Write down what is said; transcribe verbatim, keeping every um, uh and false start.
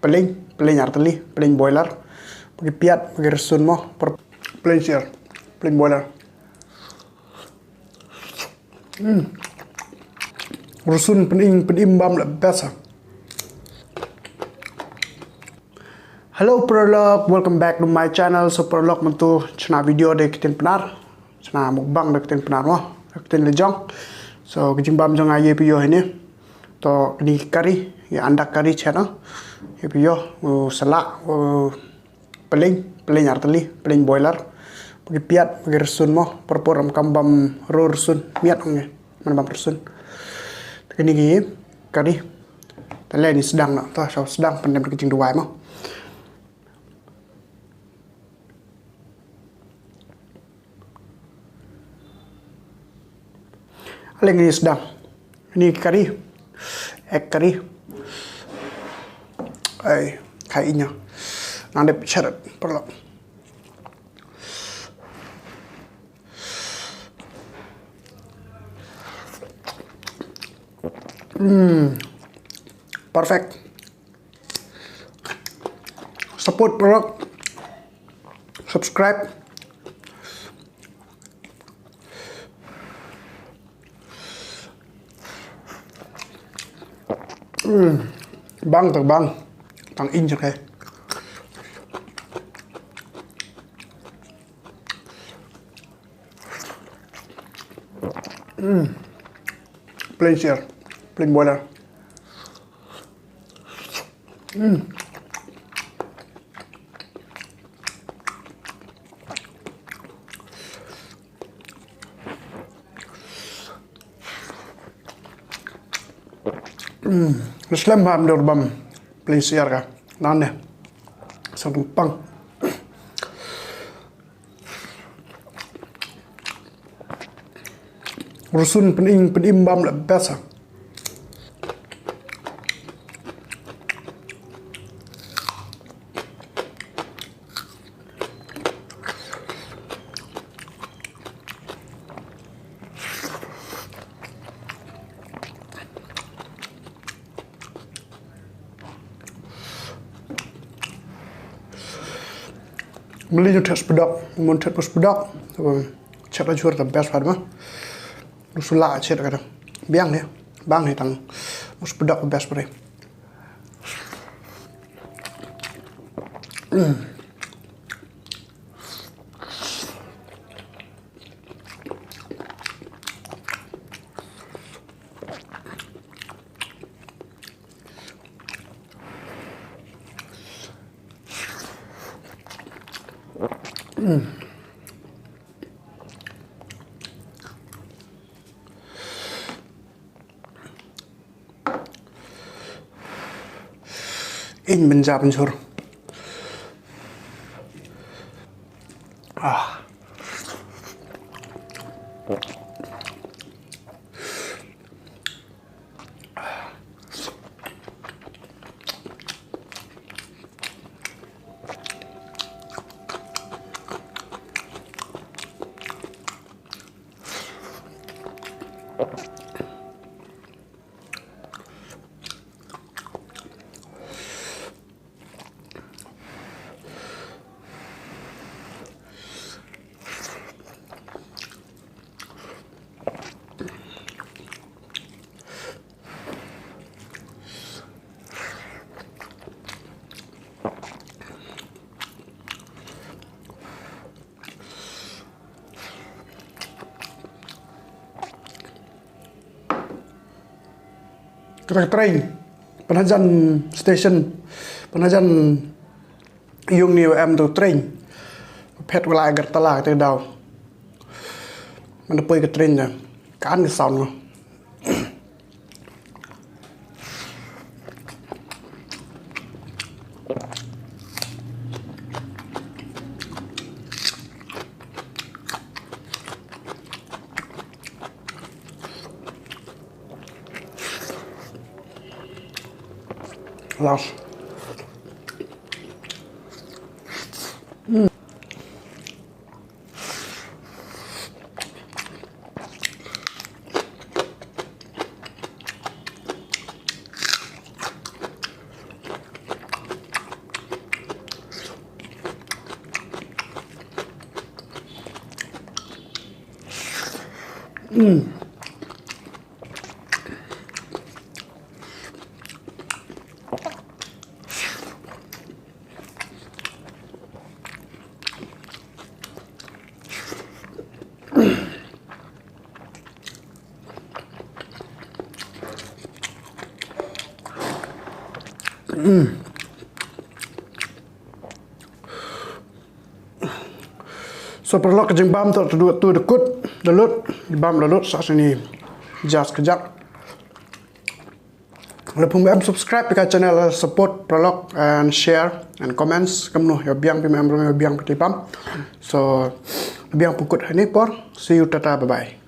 Pyllein, pyllein artylli, pyllein boiler. Ba ki piat, ba ki rsun mo, por pyllein syiar, pyllein boiler. Rsun pynim, pynim bam la best. Hello paralok, welcome back to my channel. So paralok, mynta shna video da ka ktien Pnar. Shna mukbang da ka ktien Pnar mo, da ka ktien lajong. So ka jingbam jong nga ïa phi ïoh hangne. To kani ka kari, ïa anda kari channel. Ïa phi ïoh, u salad, u pyllein, pyllein artylli, pyllein boiler. Ba ki piat, ba ki rsun mo, por por em kam bam rsun, miat ong ngi. Man bam rsun. Te kani ki kari. Te lei ni sdang noh, to sdang pyndem da ka jingduwai mo. Ale ngi sdang. Ni kari. Ek kari. Ai, kai inya. Nang dep cheret paralok. Hmm. Perfect. Support paralok. Subscribe. Hmm. Bang tang bang. Tang in jake. Hmm. Pyllein syiar, pyllein boiler. Hmm. Hmm. Slem bam dur bam pyllein syiar ka. Nane. Sa pang. Rsun pynim, pynim bam la best. Meli nyu tet spedok, mun tet spedok. Chet la jur ta best part ma. Lu sula chet kata. Biang ni, bang ni tang. Spedok best part. Hmm. Ing menjap menjur. Ah. Kata ka train, pynhajan station, pynhajan yung ni em tu train. Phet wala Agartala kata daw. Mana poi ka train da. Kan ka sound. Last. So paralok, ka jingbam tu tu tu da kut da lut, bam da lut sa sini jas kejak. Lada phi ym subscribe ïa ka channel, support paralok and share and comments. Kumno ïa biang phi, member ïa biang phi ti pam. So biang pukut hani por. See you, tata, bye bye.